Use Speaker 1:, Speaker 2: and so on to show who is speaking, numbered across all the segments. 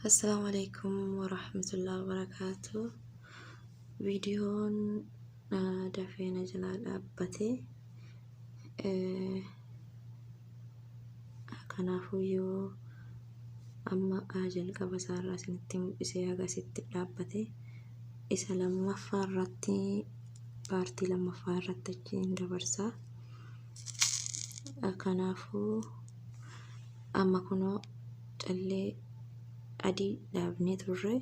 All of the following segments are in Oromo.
Speaker 1: Assalaamu alaikum warahmatullahi wabarakaatu. Viidiyoon dafee na jalaa dhaabbate. Kanaafuu yoo amma jalqaba isaarraa isinitti mul'isee haga asitti dhaabbate. Isa lammaffaa irratti paartii lammaffaa irratti achiin dabarsa. Kanaafuu amma kunoo callee adii dhaabnee turre,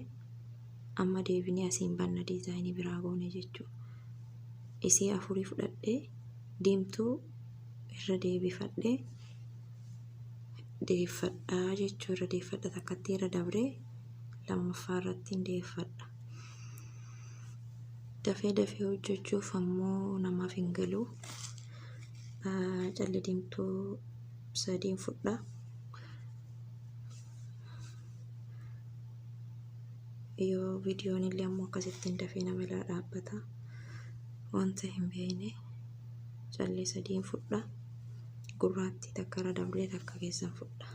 Speaker 1: amma deebinee asiin banna, diizaayinii biraa goone jechuudha. Isii afurii fudhadhee diimtuu irra deebifadhee deeffadhaa jechuu, irra deeffadha, takkatti irra dabree lammaffaa irratti deeffadha. Dafee dafee hojjechuuf ammoo namaaf hin galu. Callee diimtuu sadiin fudha. Yoo viidiyoon illee ammoo akkasittiin dafee nama irraa dhaabbata. Wanta hin beekne callee sadiin fudha. Gurraattii takka irra dabree takka keessan fudha.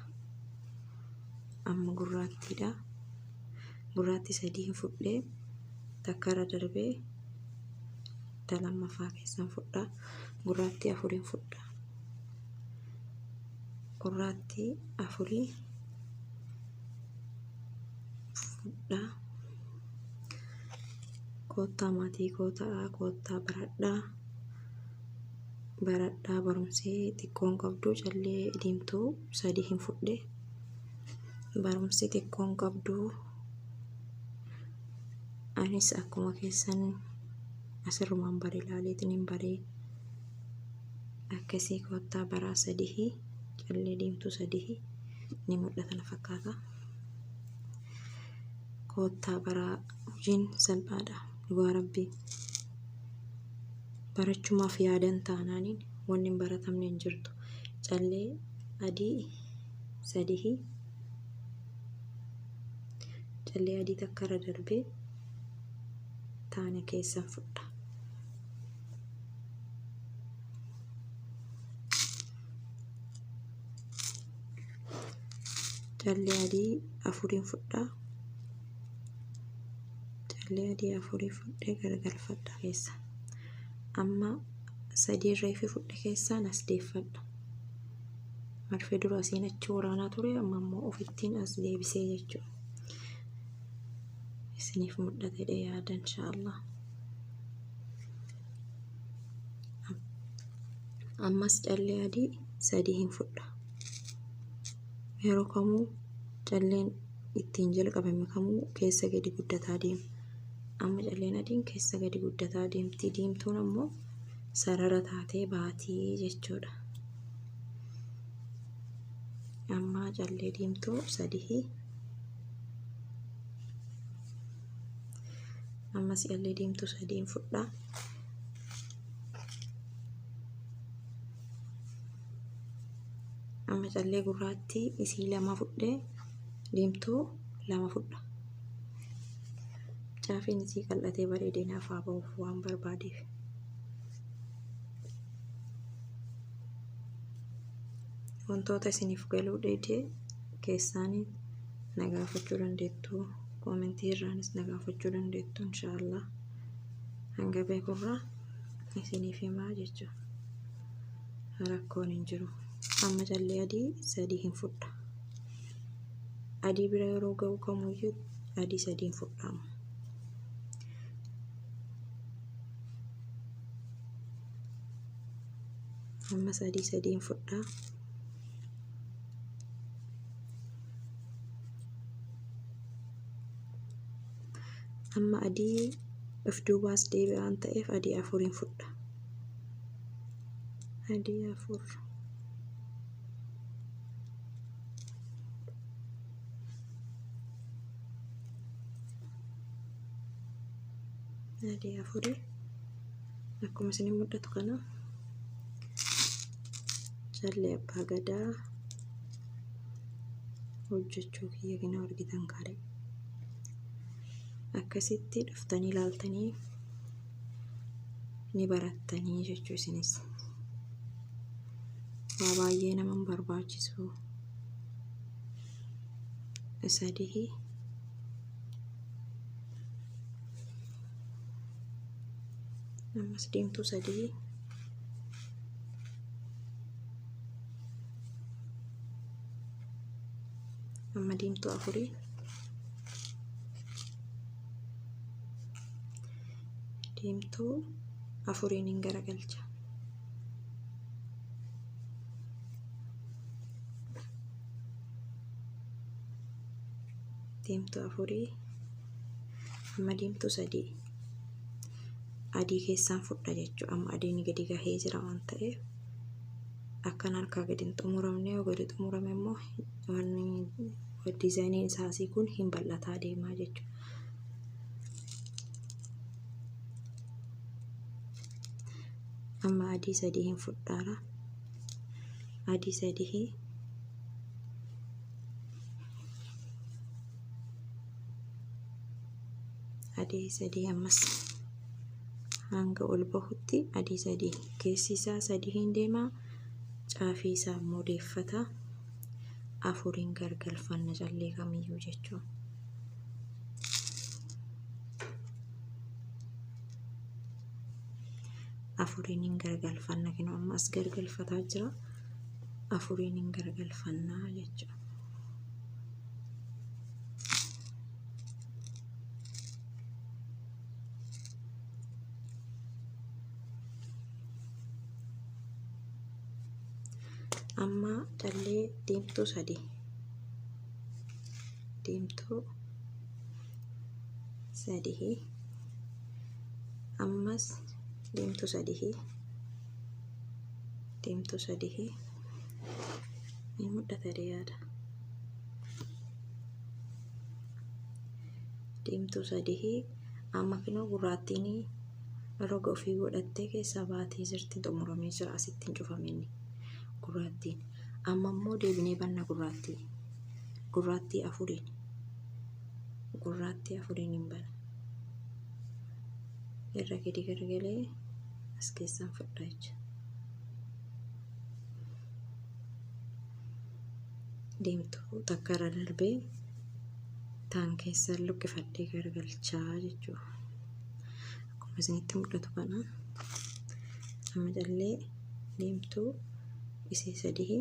Speaker 1: Amma gurraattiidha. Gurraattii sadiin fudhee takka irra darbee ta lammaffaa keessan fudha. Gurraattii afuriin fudha. Gurraattii afurii fudha. Koottaa maatii koo ta'aa, koottaa baradhaa. Baradhaa, barumsi xiqqoon qabdu. Callee diimtuu sadii hin fudhe. Barumsi xiqqoon qabdu. Anis akkuma keessan asirrumaan bare, ilaaleetiin hin baree akkasii. Koottaa baraa. Sadii, callee diimtuu sadii ni mul'ata na fakkaata. Koottaa baraa, hojiin salphaadha dhugaa rabbii. Barachumaaf yaadan taanaaniin wanni hin baratamne hin jirtu. Callee adii sadii, callee adii takka irra darbee taana keessan fudha. Callee adii afuriin fudha. Callee adii afurii fudhee garagalfadha keessa. Amma sadii irra ifi fudhe keessaan as deeffadha. Marfee dura asiin achi waraanaa ture, amma immoo ofittiin as deebisee jechuudha. Isiniif mul'ate yaada inshaallah. Ammas callee adii sadii hin fudha. Yeroo kamuu calleen ittiin jalqabame kamuu keessa gadi guddataa deema. Amma calleen adiin keessa gadi guddataa deemti. Diimtuun ammoo sarara taatee baatii jechuudha. Amma callee diimtuu sadii. Ammas callee diimtuu sadiin fudha. Amma callee gurraattii isii lama fudhee diimtuu lama fudha. Caafiin isii qal'atee bareedee naaf haa ba'uuf waan barbaadeef. Wantoota isiniif galuu dide keessaanii na gaafachuu dandeettu. Koomentii irraanis na gaafachuu dandeettu inshaallah. Hanga beekurraa isiniif himaa jechuudha. Rakkoon hin jiru. Amma callee adii sadii hin fudha. Adii bira yeroo ga'u kamuyyuu adii sadiin fudhama. Ammas adii sadiin fudha. Amma adii of duubaas deebi'aan ta'eef adii afuriin fudha. Adii afur. Adii afurii akkuma isin mul'atu kana callee abbaa gadaa hojjechuu kiyya kana argitan kare. Akkasitti dhuftanii ilaaltanii ni barattanii jechuu isinis. Waa baay'ee nama hin barbaachisu. Sadii. Ammas diimtuu 3. Amma diimtuu 4. Diimtuu 4 hin garagalcha. Diimtuu 4. Amma diimtuu 3. Adii keessaan fudha jechuudha. Amma adiin gadi gahee jira waan ta'eef akkan harkaa gadi hin xumuramne, yoo gadi xumurame immoo wanni diizaayiniin isaa asii kun hin bal'ataa deemaa jechuudha. Amma adii 3 hin fudhaara. Adii 3 adii 3 ammas hanga ol bahutti adii 3 keessi isaa 3 hin deema, caafii isaa immoo deeffata. 4 gargalfanna callee kamiyyuu jechuudha. 4 hin gargalfanna kinoo amma as gargalfataa jira. 4 hin gargalfannaa jechuudha. Amma callee diimtuu 3. Diimtuu 3. Ammas diimtuu 3. Diimtuu 3. Ni mul'ata yaada. Diimtuu 3. Amma kinoo gurraattiin roga ofii godhattee keessaa baatee jirti, xumuramee jira, asitti hin cufaminni gurraattiin. Amma immoo deebinee banna gurraattii. Gurraattii 4. Gurraattii 4 hin bana. Irra gadi garagalee as keessaan fudha jechuudha. Diimtuu takka irra darbee taan keessaan luqqifadhee garagalchaa jechuudha. Akkuma isinitti mul'atu kana amma callee diimtuu isii 3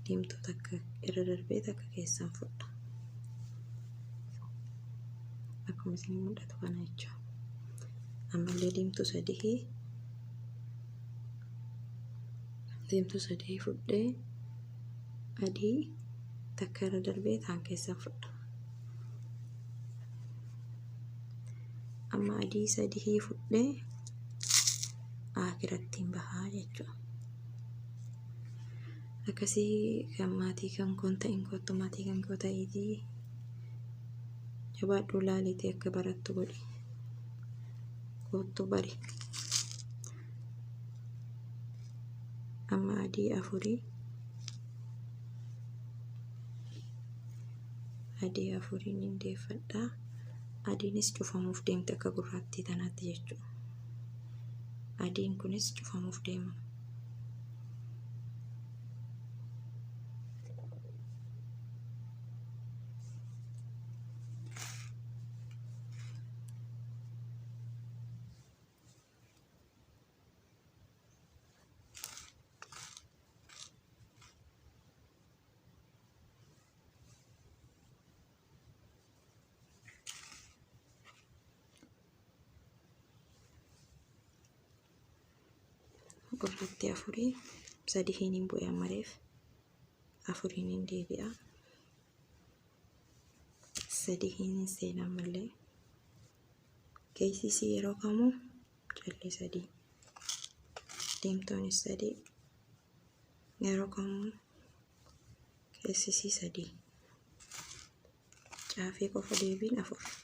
Speaker 1: diimtuu takka irra darbee takka keessaan fudha. Akkuma isin mul'atu kana jechuudha. Ammallee diimtuu 3 diimtuu 3 fudhee adii takka irra darbee taan keessaan fudha. Amma adii 3 fudhee akiratti bahaa jechuudha. Akkasii kan maatii kan koon ta'in kottu maatii kan koo ta'iitii jabaadhuu laaliitii akka barattu godhi. Kottu bari. Amma adii 4. Adii 4 hin deeffadhaa. Adiinis cufamuuf deemte akka gurraattii tanaatti jechuudha. Adiin kunis cufamuuf deema. Gurraattii 4 3 hin bu'e ammareef 4 hin deebi'a. 3 hin seena ammallee. Keessi isii yeroo kamuu callee 3. Diimtuunis 3. Yeroo kamuu keessi isii 3. Caafii qofa deebiin 4.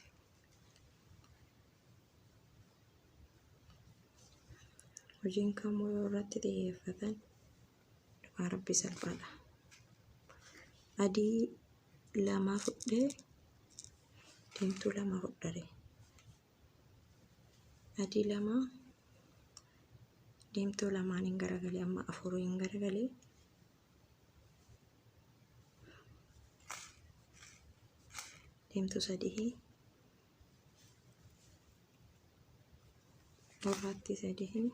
Speaker 1: Hojiin kamuu yoo irratti xiyyeeffatan dhugaa rabbi salphaadha. Adii 2 fudhee diimtuu 2 fudhare. Adii 2 diimtuu 2 hin garagalee amma 4 hin garagalee. Diimtuu 3. Gurraattii sadiin.